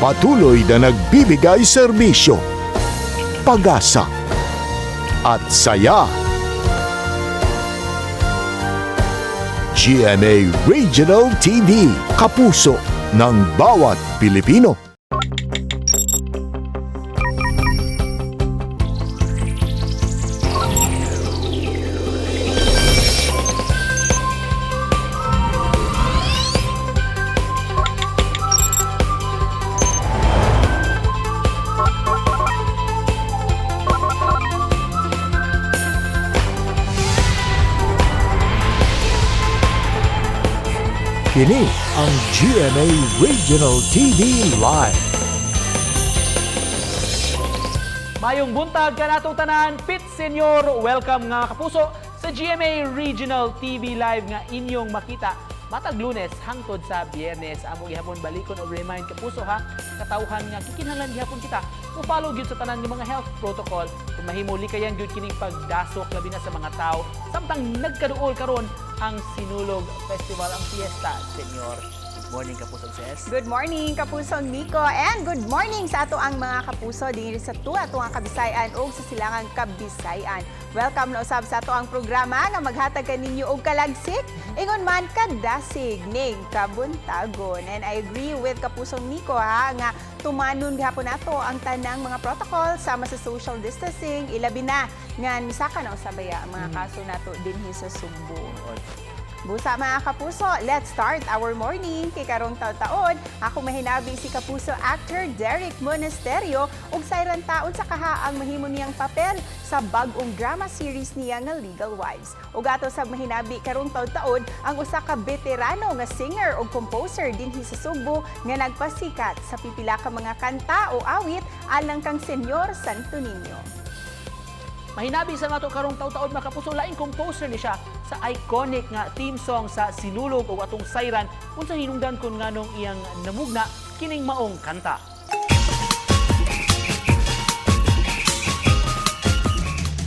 Patuloy na nagbibigay serbisyo, pag-asa at saya. GMA Regional TV, kapuso ng bawat Pilipino. Kini ang GMA Regional TV Live. Mayong buntag kanatong tanan, Pit Senior, welcome nga kapuso sa GMA Regional TV Live nga inyong makita matag Lunes hangtod sa Biyernes. Amo gihapon balikon og remind, kapuso ha, katawhan nga gikinahanglan gihapon kita mo-follow gyud sa tanan nga mga health protocol kung mahimo likayan gyud kining pagdasok, labi na sa mga tao samtang nagkaduol karon ang Sinulog Festival, ang Fiesta Senior. Good morning, kapuso Ces. Good morning, Kapusong Nico, and good morning sa ato ang mga kapuso dinhi sa tuwa ato ang Kabisayan ug sa silangang Kabisayan. Welcome na usab sa ato ang programa nga maghatag kaninyo og kalagsik, ingon man kadasig ning kabuntagon. And I agree with Kapusong Nico ha, nga tumanon gihapon nato ang tanang mga protocol sama sa social distancing, ilabi na nga misaka na usab baya ang mga kaso nato dinhi sa Sugbo. Busa, mga kapuso, let's start our morning. Kay karong taon-taon, ako mahinabi si kapuso actor Derrick Monasterio ug sayran taon sa kaha ang mahimo niyang papel sa bag-ong drama series niya nga Legal Wives. Ug ato sa mahinabi karong taon-taon ang usa ka veterano nga singer ug composer dinhi sa Sugbo nga nagpasikat sa pipila ka mga kanta o awit alang kang Senyor Santo Niño. Mahinabi sa nato karong taw-taon, mga kapuso, laing composer ni siya sa iconic nga theme song sa Sinulog o atong sayran unsa hinungdan kun nganong iyang namugna kining maong kanta.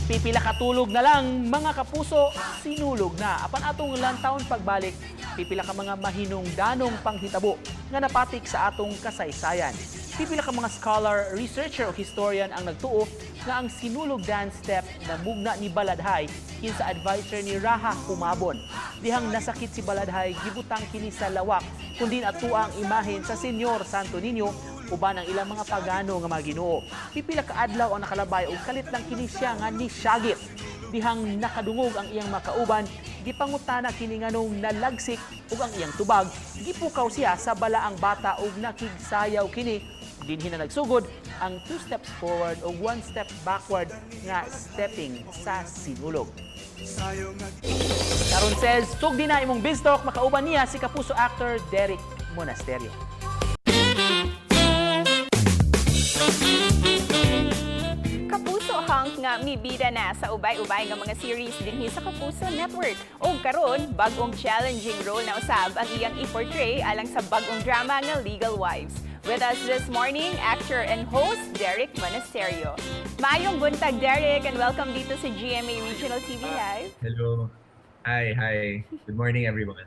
Pipila katulog na lang, mga kapuso, Sinulog na. Apan atong lantawon pagbalik, pipila ka mga mahinungdanong panghitabo nga napatik sa atong kasaysayan. Pipila ka mga scholar, researcher o historian ang nagtuo nga ang Sinulog dance step namugna ni Baladhay kinsa advisor ni Raha Humabon. Dihang nasakit si Baladhay, gibutang kini sa lawak kundi atua ang imahen sa Senyor Santo Niño uban ang ilang mga pagano nga mga Ginoo. Pipila ka adlaw ang nakalabay ug kalit lang kini siya nga nisyagit. Dihang nakadungog ang iyang makauban, gipangutana kini nganong nalagsik ug ang iyang tubag, gipukaw siya sa balaang bata ug nakigsayaw kini. Dinhi na nagsugod ang two steps forward o one step backward nga stepping sa Sinulog. Karon says, sugdi na imong Biztalk, makauban niya si kapuso actor Derrick Monasterio. Kapuso hunk nga mibida na sa ubay-ubay nga mga series dinhi sa Kapuso Network. Ug karon, bag-ong challenging role na usab ang iyang i-portray alang sa bag-ong drama nga Legal Wives. With us this morning, actor and host Derrick Monasterio. Maayong buntag, Derrick, and welcome dito sa GMA Regional TV Live. Hello. Hi, hi. Good morning, everyone.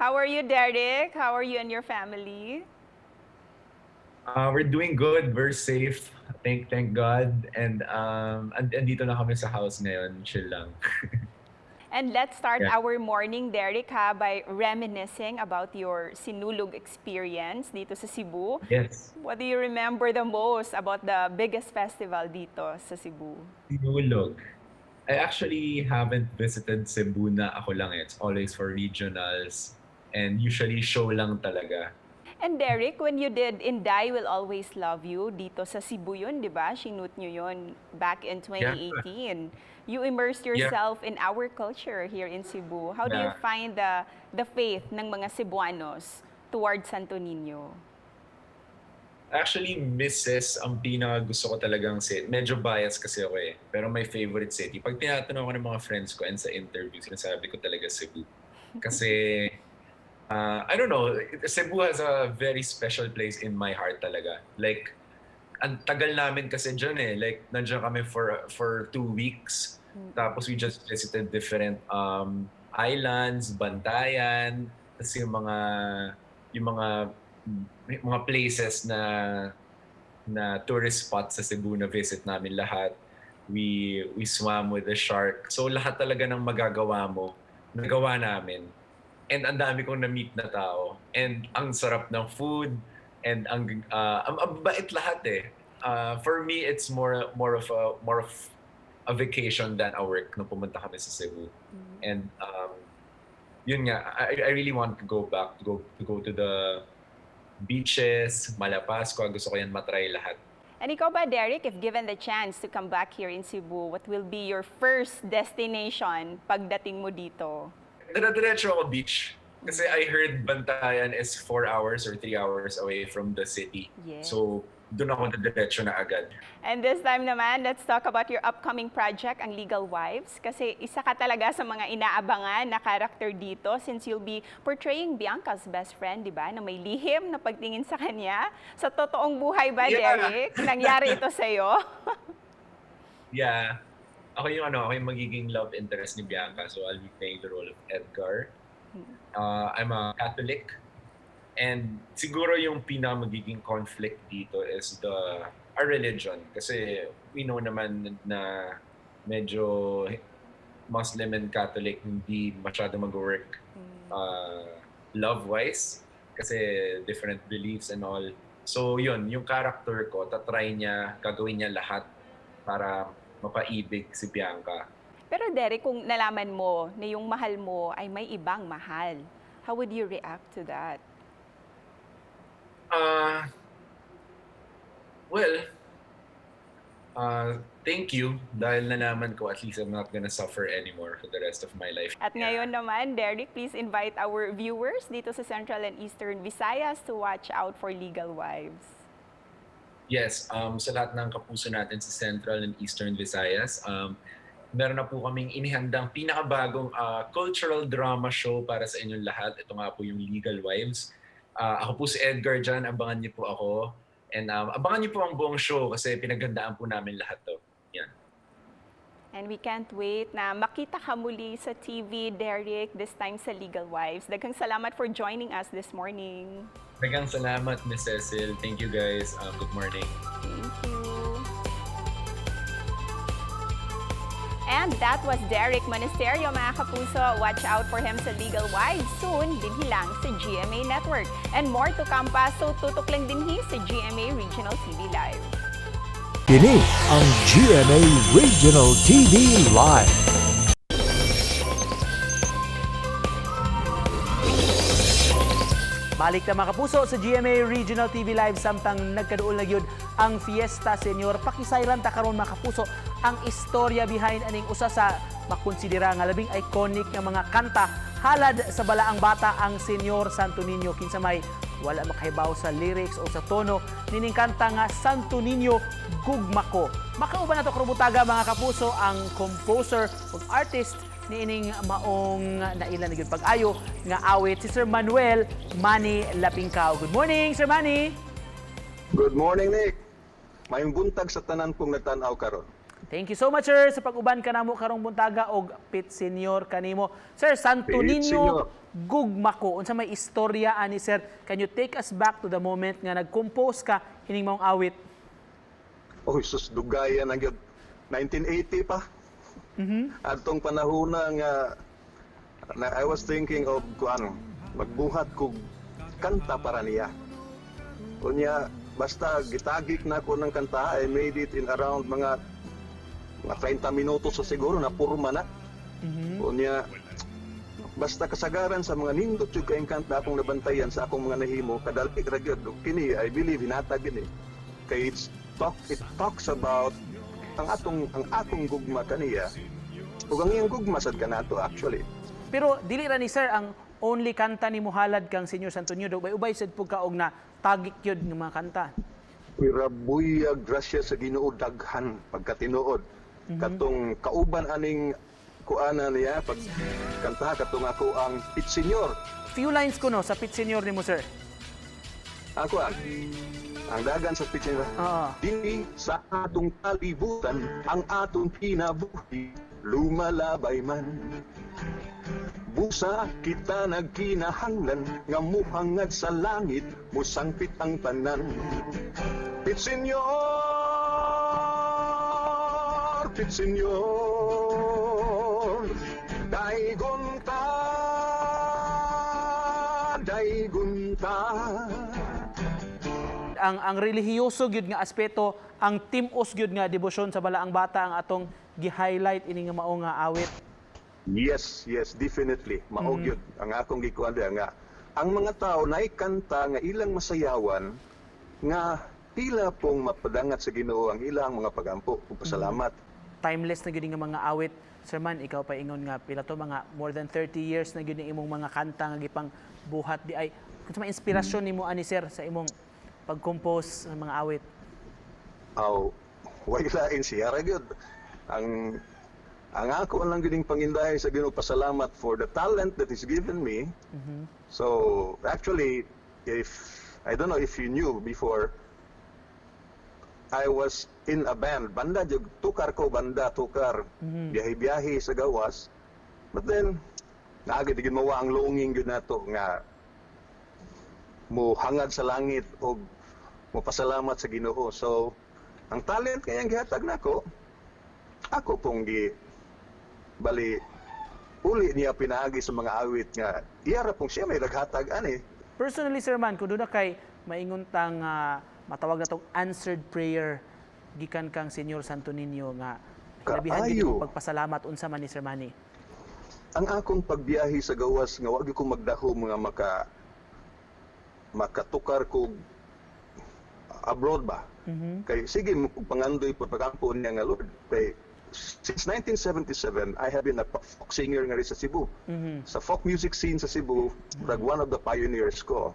How are you, Derrick? How are you and your family? We're doing good. We're safe. Thank God. And andito na kami sa house ngayon. Chill lang. And let's start our morning, Derrick, ha, by reminiscing about your Sinulog experience dito sa Cebu. Yes. What do you remember the most about the biggest festival dito sa Cebu? Sinulog. I actually haven't visited Cebu na ako lang eh. It's always for regionals and usually show lang talaga. And Derrick, when you did Inday Will Always Love You dito sa Cebu yun, di ba? Shinoot nyo yun back in 2018. You immersed yourself in our culture here in Cebu. How do you find the faith ng mga Cebuanos towards Santo Niño? Actually, Mrs. ang pinaka gusto ko talagang city. Medyo biased kasi ako eh. Pero my favorite city. Pag tinatanong ako ng mga friends ko and sa interview, sinasabi ko talaga Cebu. Kasi, I don't know, Cebu has a very special place in my heart talaga. Like, ang tagal namin kasi dyan eh. Like, nandiyan kami for 2 weeks. Tapos we just visited different islands, Bantayan, tapos yung mga May mga places na tourist spots sa Cebu na visit namin lahat. We swam with the shark. So lahat talaga ng magagawa mo, nagawa namin. And ang dami kong na-meet na tao. And ang sarap ng food and ang bait lahat eh. For me, it's more of a vacation than a work nung pumunta kami sa Cebu. And yun nga, I really want to go back to go to the beaches, Malapascua. Gusto ko yan matry lahat. And ikaw ba, Derek, if given the chance to come back here in Cebu, what will be your first destination pagdating mo dito? Dire-diretso ako beach. Kasi I heard Bantayan is 4 hours or 3 hours away from the city. So, doon ako diretso na agad. And this time naman, let's talk about your upcoming project, ang Legal Wives. Kasi isa ka talaga sa mga inaabangan na character dito since you'll be portraying Bianca's best friend, di ba? Na may lihim na pagtingin sa kanya. Sa totoong buhay ba, Yeah. Derek? Nangyari ito sa'yo? Yeah. Ako yung magiging love interest ni Bianca. So I'll be playing the role of Edgar. I'm a Catholic. And siguro yung pinaka magiging conflict dito is the our religion. Kasi we know naman na medyo Muslim and Catholic hindi masyado mag-work love-wise kasi different beliefs and all. So yun, yung character ko, tatry niya, gagawin niya lahat para mapaibig si Bianca. Pero Derek, kung nalaman mo na yung mahal mo ay may ibang mahal, how would you react to that? Well, thank you dahil nalaman ko, at least I'm not gonna suffer anymore for the rest of my life. At ngayon naman, Derek, please invite our viewers dito sa Central and Eastern Visayas to watch out for Legal Wives. Yes, sa lahat ng kapuso natin sa Central and Eastern Visayas, meron na po kaming inihandang pinakabagong cultural drama show para sa inyong lahat. Ito nga po yung Legal Wives. Ako po si Edgar dyan, abangan niyo po ako. And abangan niyo po ang buong show kasi pinaghandaan po namin lahat to. Yan. And we can't wait na makita ka muli sa TV, Derek, this time sa Legal Wives. Daghang salamat for joining us this morning. Daghang salamat, Miss Cecil. Thank you, guys. Good morning. Thank you. And that was Derek Monasterio, mga kapuso. Watch out for him sa Legal Wives soon, dinhi lang sa GMA Network. And more to come pa, so tutok lang dinhi sa GMA Regional TV Live. Kini ang GMA Regional TV Live. Balik na, mga kapuso, sa GMA Regional TV Live samtang nagkaduol na gyud ang Fiesta Senior. Pakisayran ta karon, mga kapuso, ang istorya behind aning usa sa makonsidera nga labing iconic nga mga kanta halad sa Balaang Bata, ang Señor Santo Niño. Kinsa may wala makahibaw sa lyrics o sa tono nining kanta nga "Santo Niño Gugma Ko"? Makauban nato karong buntaga, mga kapuso, ang composer ug artist niining maong naila na gyud pag-ayo nga awit, si Sir Manuel Manny Lapingkao. Good morning, Sir Manny. Good morning, Nick. Maayong buntag sa tanan pong nagtan-aw karon. Thank you so much, sir, sa pag-uban kanamo karong buntaga og Pit Senior kanimo. Sir, Santo Pit Niño Senior. Gugma Ko. Unsa may istorya ani, sir? Can you take us back to the moment nga nag-compose ka ining maong awit? Oh, sus, dugayan ang gyud. 1980 pa. Atong panahon na nga na I was thinking of kuan, magbuhat kog kanta para niya. Unya basta gitagik na ko ng kanta, I made it in around mga 30 minutos sa siguro na purma na. Unya basta kasagaran sa mga nindot jud kayong kanta akong nabantayan sa akong mga nahimo, kadali ra gyud. Ug kini, I believe, hinatag gini kay it talks about ang akong gugma kaniya ug ang iyang gugma sad kanato actually. Pero dili ra ni, sir, ang only kanta ni muhalad kang Señor Santo Niño. Ubay-ubay sad pud ka og na tagik yun nga mga kanta. Pero buyag, grasya sa Ginoo, daghan pagkatinuod. Katong kauban aning kuana niya pag kanta, katong ako ang Pit Senior. Few lines ko no sa Pit Senior nimo, sir. Ako ang dagan sa Pit Senior. Oo. Dinhi sa atong kalibutan, ang atong kinabuhi, lumalabay man. Busa kita nagkinahanglan nga muhangad sa langit, musangpit ang tanan. Pit Senyor, Pit Senyor, daygon ta, daygon ta. Ang relihiyoso gyud nga aspeto, ang tim-os gyud nga debosyon sa Balaang Bata ang atong gi-highlight ini nga mao nga awit. Yes, definitely. Mao gyud ang akong gikuan diha nga ang mga tao naay kanta nga ilang masayawan nga pila pong mapadangat sa Ginoo ang ilang mga pagampo ug pasalamat. Timeless na gyud nga mga awit. Sir Man, ikaw pa ingon nga pila to, mga more than 30 years na gyud ni imong mga kanta nga gipang buhat di ay. Kung sa inspirasyon nimo ani, sir, sa imong pag-compose ng mga awit? Aw, way lain, siya ra gyud. Ang ako lang gyud pangindahay sa Ginoo, pasalamat for the talent that is given me. So, actually, if I don't know if you knew before, I was in a band. Banda jud, tukar ko banda, tukar. Biyahe-biyahe sa gawas. But then, naagid gid mawa ang longing gyud nato nga mo hangad sa langit og mopasalamat sa Ginoo. So, ang talent kayang gihatag nako, ako pong gi bali uli niya pinaagi sa mga awit nga iya ra pong siya may naghatag ani. Personally, Sir Man, kung doon na kay maingon tang matawag na tong answered prayer gikan kang Senyor Santo Niño nga labihan gid Kaayo. imong pagpasalamat, unsa man ni, Sir Manny? Ang akong pagbiyahe sa gawas nga wa gyud ko magdaho mga makatukar ko abroad ba. Kay sige mo kog pangandoy po, pagampo niya nga Lord. Kay since 1977 I have been a folk singer nga rin sa Cebu. Sa folk music scene sa Cebu, murag one of the pioneers ko.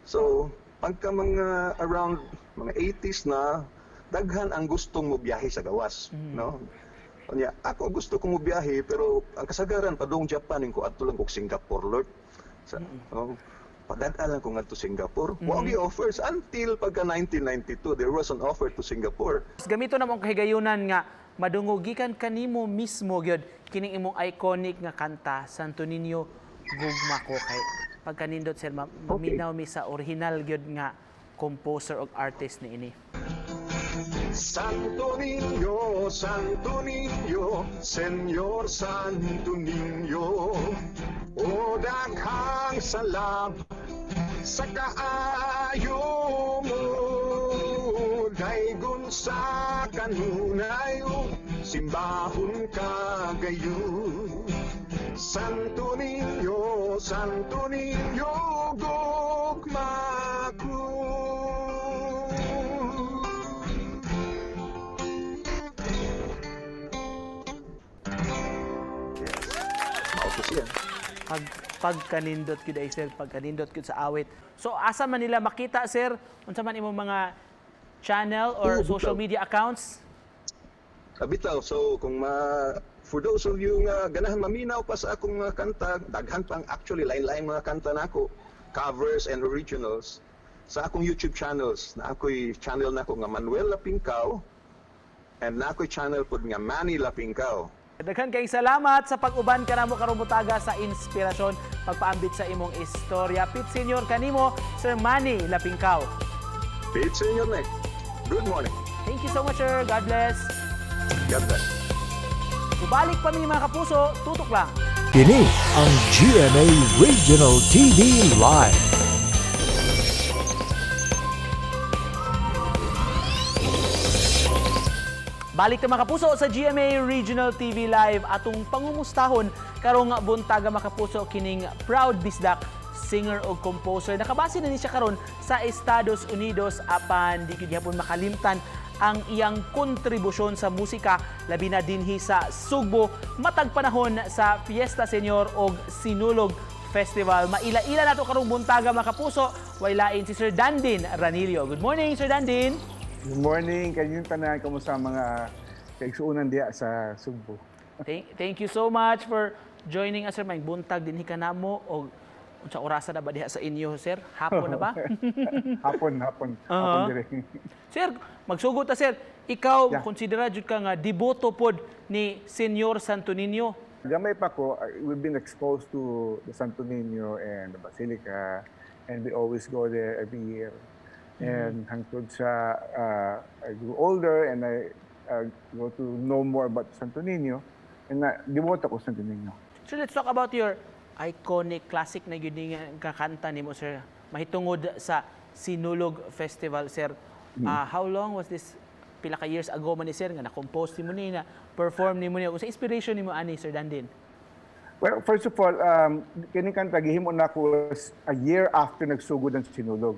So, pagka mga around mga 80s na, daghan ang gustong mo biyahe sa gawas, no? Unya, ako gusto kong mobiyahe pero ang kasagaran padung Japan ko, adto lang kog Singapore, Lord. Sa, oh, padad lang ko ngadto Singapore. Wa mm offers until pagka 1992 there was an offer to Singapore. Gamito na mong kahigayunan nga madungog gikan kanimo mismo gyud kining imong iconic nga kanta, Santo Niño Gugma Ko, kay pagkanindot, sir, maminaw mi sa original gyud nga composer og artist niini. Santo Niño, Santo Niño, Señor Santo Niño, o daghang salamat sa kaayo mo, daygon sa kanunay, simbahon ka gayon. Santo Niño, Santo Niño, gugma ko. Yes. Mao to siya. Pagkanindot gyud ay, sir, pagkanindot gyud sa awit. So asa man nila makita, sir? Unsa man imong mga channel or Oo, social bitaw. media accounts? Bitaw, so kung ma for those of you nga ganahan maminaw pa sa akong mga kanta, daghan pang actually lain-lain mga kanta nako, covers and originals sa akong YouTube channels. Na ako'y channel nako nga Manuel Lapingkaw and na ako'y channel pod nga Manny Lapingkaw. Daghan kayong salamat sa pag-uban kanamo karong butaga sa inspirasyon, pagpaambit sa imong istorya. Pit Senior kanimo, Sir Manny Lapingkaw. Pete Senior Nick. Good morning. Thank you so much, sir. God bless. God bless. Ubalik pa mi, mga kapuso, tutok lang. Kini ang GMA Regional TV Live. Balik ta, mga kapuso, sa GMA Regional TV Live, atong pangumustahon karong buntaga, mga kapuso, kining proud Bisdak singer o composer. Nakabase na ni siya karon sa Estados Unidos apan di gyud gihapon makalimtan ang iyang kontribusyon sa musika, labi na dinhi sa Sugbo matag panahon sa Fiesta Senior og Sinulog Festival. Maila-ila nato karong buntaga, mga kapuso, way lain si Sir Dandin Ranillo. Good morning, Sir Dandin. Good morning, kanyong tanan, kamusta ang mga kaigsuonan diha sa Sugbo? Thank you so much for joining us, sir. May buntag dinhi ka namo og unsa orasa na ba diha sa inyo, sir? Hapon na ba? Hapon, hapon, hapon dire. Sir, magsugod ta, sir. Ikaw, Yeah. konsidera jud ka nga deboto pod ni Senyor Santo Niño. Gamay pa ko, we've been exposed to the Santo Niño and the Basilica, and we always go there every year. And hangtod sa I grew older and I go to know more about Santo Niño, and devote ako sa Santo Niño. So let's talk about your iconic classic na gyud nga kakanta nimo, sir, mahitungod sa Sinulog Festival, sir. How long was this, pila ka years ago man ni, sir, nga na-compose nimo ni, na perform nimo ni? Unsa inspiration nimo ani, Sir Dandin? Well, first of all, kining kanta gihimo nako was a year after nagsugod ang Sinulog.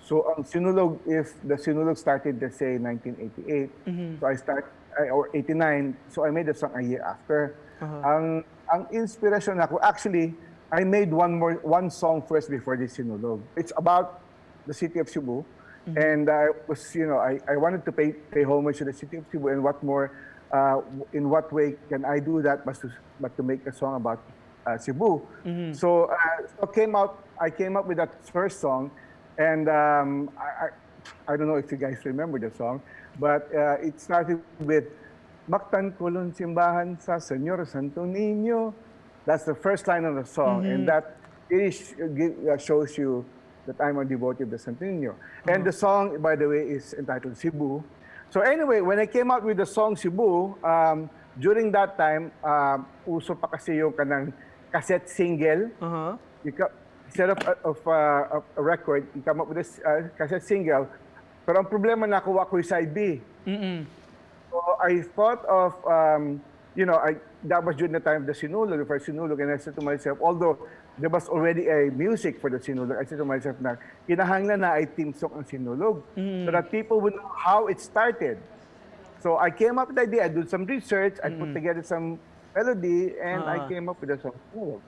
So ang Sinulog, if the Sinulog started, let's say, 1988, so I start or 89, so I made the song a year after. Ang inspiration nako, actually, I made one song first before the Sinulog. It's about the city of Cebu. And I was, you know, I wanted to pay homage to the city of Cebu, and what more, in what way can I do that but to make a song about Cebu? So I came up with that first song, and I don't know if you guys remember the song, but it started with "Mactan Colon Simbahan sa Señor Santo Niño." That's the first line of the song, and that really shows you that I'm a devotee of the Santo Niño. And the song, by the way, is entitled "Cebu." So anyway, when I came out with the song "Cebu," during that time, uso pa kasi yung kanang cassette single. Instead of a record, you come up with a cassette single. Pero ang problema, nakuha ko yung side B. So I thought of, I that was during the time of the Sinulog, the first Sinulog, and I said to myself, although there was already a music for the Sinulog, I said to myself na, kinahanglan naay theme song ang Sinulog, so that people would know how it started. So I came up with the idea, I did some research, I put together some melody, and I came up with the song "Sinulog."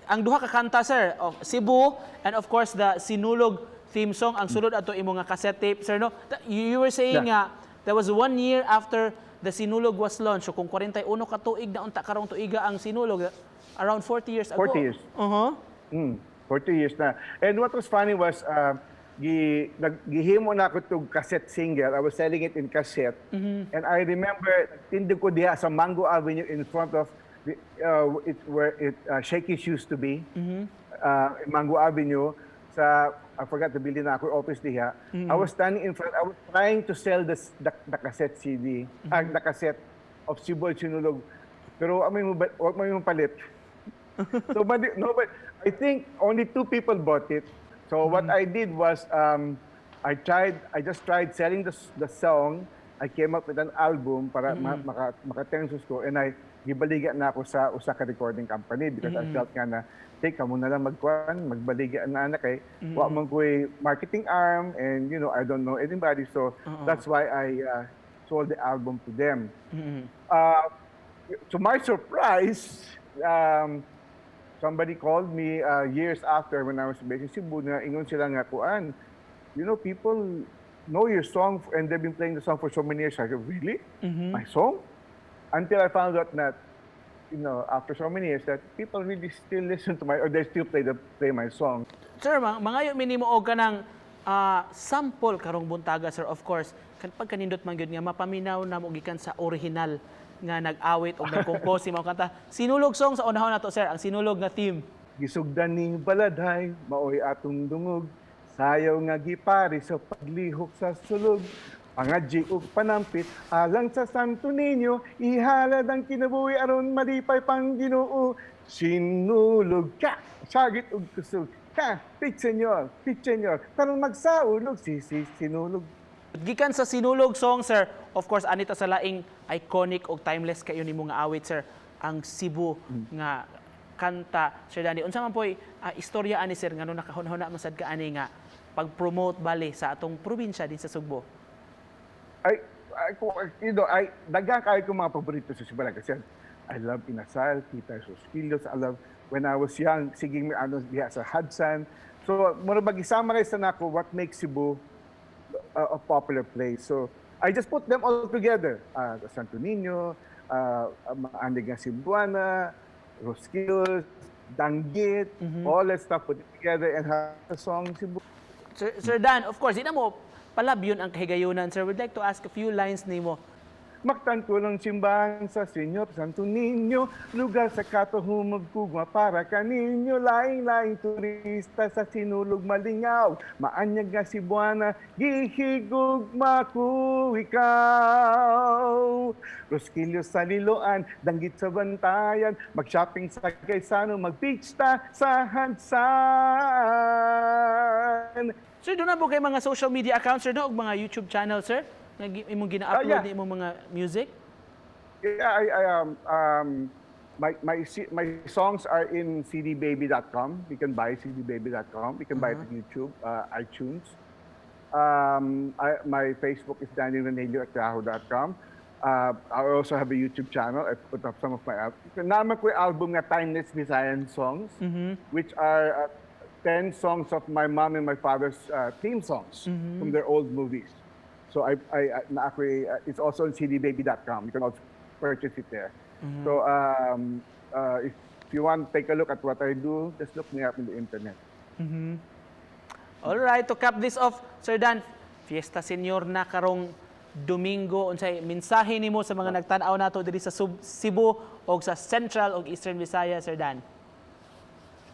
Ang duha ka kanta, sir, of "Cebu" and of course the Sinulog theme song ang sulod ato imo nga cassette tape, sir, no? You were saying nga there was one year after the Sinulog was launched. So kung 41 ka tuig na unta karong tuiga ang Sinulog, around 40 years ago. 40 years. 40 years na. And what was funny was, gihimo nako tong cassette single. I was selling it in cassette. And I remember, tindig ko diha sa Mango Avenue in front of where it Shakey's used to be. In Mango Avenue. Sa, I forgot the building na ako, office diha. I was standing in front. I was trying to sell the cassette CD, the cassette of "Cebu and Sinulog." Pero wa mo, wa may mopalit. So but, no, but I think only two people bought it. So what I did was I just tried selling the song. I came up with an album para maka ko, and I gibaligya nako sa usa ka recording company because I felt nga na take kamo na lang magkuan, magbaligya na ana kay wa man ko'y marketing arm and I don't know anybody, so that's why I sold the album to them. To my surprise, somebody called me years after when I was based in Cebu na ingon sila nga kuan, "People know your song and they've been playing the song for so many years." I said, "Really? My song?" Until I found out that, after so many years, that people really still listen to my, or they still play my song. Sir, mangayo mi nimo og kanang sample karong buntaga, sir, of course. Kan pagkanindot man gyud nga mapaminaw na mo gikan sa original nga nag-awit o nag-compose mo kanta. Sinulog song sa unahon nato, sir, ang Sinulog nga theme. Gisugdan ning baladhay, maoy atong dungog. Sayaw nga gipari sa paglihok sa sulog. Pangadji ug panampit, alang sa Santo Niño, ihalad ang kinabuhi aron malipay pang Ginoo. Sinulog ka, sagit ug kusog ka, Pit Señor, Pit Señor, tarong magsaulog, si sinulog. Gikan sa Sinulog song, sir, of course, anita sa laing iconic og timeless kayo nimo nga awit, sir, ang "Cebu" nga kanta, Sir Danny. Unsa man po'y istorya ani, sir, ngano nakahuna-huna man sad ka ani nga pag-promote bali sa atong probinsya din sa Sugbo? Ay, ay, daghan kayo kong mga paborito sa Cebu. Like I said, I love Inasal, Tita Kilos. I love, when I was young, sige may ano diha sa Hudson. So, mura bag summarize na nako what makes Cebu a popular place. So, I just put them all together. Santo Niño, Maandig nga Cebuana, Rosquillos, Danggit, all that stuff put it together and have a song "Cebu." Sir, Sir Dan, of course, di na mo palabyon ang kahigayunan, sir. We'd like to ask a few lines nimo. Mactan kulong simbahan sa Señor Santo Niño, lugar sa katuhumog kugma para kaninyo, laing-laing turista sa Sinulog malingaw, maanyag nga Cebuana, gihigugma ko ikaw. Rosquillo sa Liloan, danggit sa Bantayan, mag-shopping sa Gaisano, mag-beach ta sa Hansan. Sir, duna ba kay mga social media accounts, sir, no? Og mga YouTube channel, sir? Nga imong gina-upload Ah, yeah. ni imong mga music? Yeah, I my songs are in cdbaby.com. You can buy cdbaby.com. You can buy it on YouTube, iTunes. My Facebook is dannyranelio@yahoo.com. I also have a YouTube channel. I put up some of my albums. Naa man ko'y album nga Timeless Visayan Songs, which are 10 songs of my mom and my father's theme songs from their old movies. So I naa ko'y, it's also on cdbaby.com. You can also purchase it there. So if you want to take a look at what I do, just look me up in the internet. All right, to cap this off, Sir Dan, Fiesta Senior na karong Domingo, unsay mensahe nimo sa mga nagtan-aw nato diri sa Cebu o sa Central o Eastern Visayas, Sir Dan?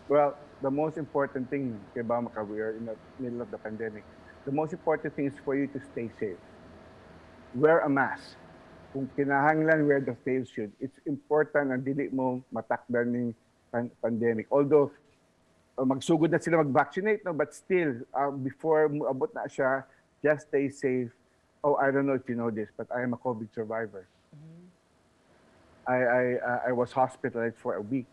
Well, the most important thing, kay ba maka, we are in the middle of the pandemic. The most important thing is for you to stay safe. Wear a mask. Kung kinahanglan, wear the face shield. It's important na dili mo matakdan ng pandemic. Although, magsugod na sila mag-vaccinate, no? But still, before moabot na siya, just stay safe. Oh, I don't know if you know this, but I am a COVID survivor. I was hospitalized for a week.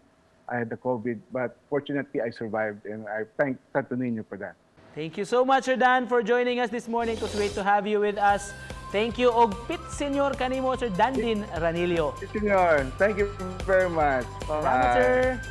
I had the COVID, but fortunately I survived, and I thank Santo Niño for that. Thank you so much, Sir Dan, for joining us this morning. It was great to have you with us. Thank you, og Pit Senyor kanimo, Sir Dandin Ranillo. Senor, thank you very much. Salamat, Bye. sir.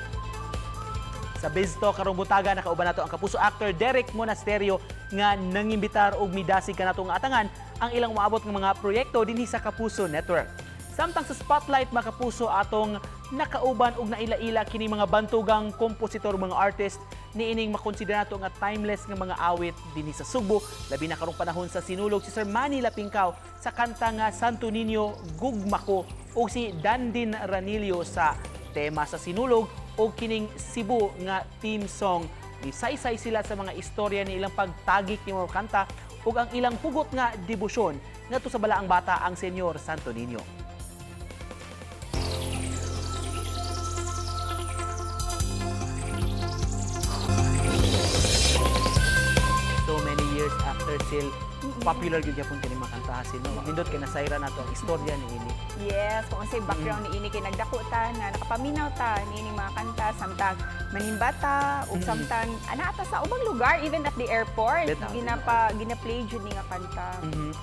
Sa Biztalk karong butaga, nakauban nato ang kapuso actor Derek Monasterio nga nangimbitar og midasig kanato nga atangan ang ilang moabot nga mga proyekto dinhi sa Kapuso Network. Samtang sa Spotlight, mga kapuso, atong nakauban og naila-ila kini mga bantugang kompositor, mga artist niining makonsidera nato nga timeless nga mga awit dinhi sa Sugbo, labi na karong panahon sa Sinulog, si Sir Manny Lapingkao sa kanta nga Santo Niño Gugma Ko ug si Dandin Ranillo sa tema sa Sinulog o kining Cebu nga theme song. Nisaysay sila sa mga istorya ni ilang pagtagik ni mga kanta ug ang ilang hugot nga debosyon ngadto sa balaang bata ang Senyor Santo Niño. So many years after still popular gyud gyapon kini mga kanta sil, no? Nindot kay nasayra nato ang istorya ni ini. Yes, kung unsay background ni ini kay nagdako ta na nakapaminaw ta niini mga kanta samtang manimba ta ug samtang ana ta sa ubang lugar, even at the airport, Bitaw, ginapa gina-play jud ni nga kanta.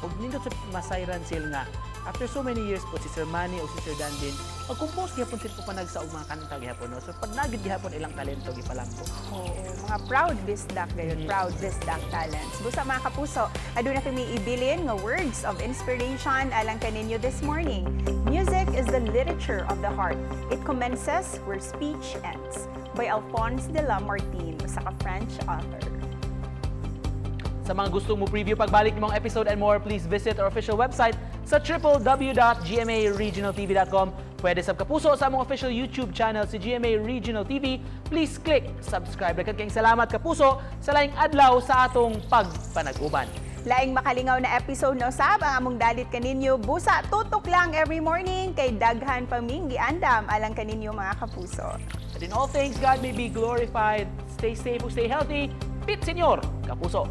Ug nindot sa masayran sil nga after so many years po si Sir Manny o si Sir Dandin mag-compose gyapon sila panagsa og mga kanta gihapon, no? So pag-nagid gihapon ilang talento gipalambo. Oo, mga proud Bisdak gayon, proud Bisdak talents. Busa, mga kapuso, aduna kami ibilin nga words of inspiration alang kaninyo this morning. "Music is the literature of the heart. It commences where speech ends." By Alphonse de Lamartine, usa ka French author. Sa mga gustong mo preview pagbalik ng mga episode and more, please visit our official website sa www.gmaregionaltv.com. Pwede sab, kapuso, sa among official YouTube channel si GMA Regional TV. Please click subscribe. Daghan kayong salamat, kapuso, sa laing adlaw sa atong pagpanag-uban. Laing makalingaw na episode no sab ang among dalit kaninyo. Busa tutok lang every morning kay daghan pa ming giandam alang kaninyo, mga kapuso. And in all things, God may be glorified. Stay safe, stay healthy. Pit Senyor, kapuso.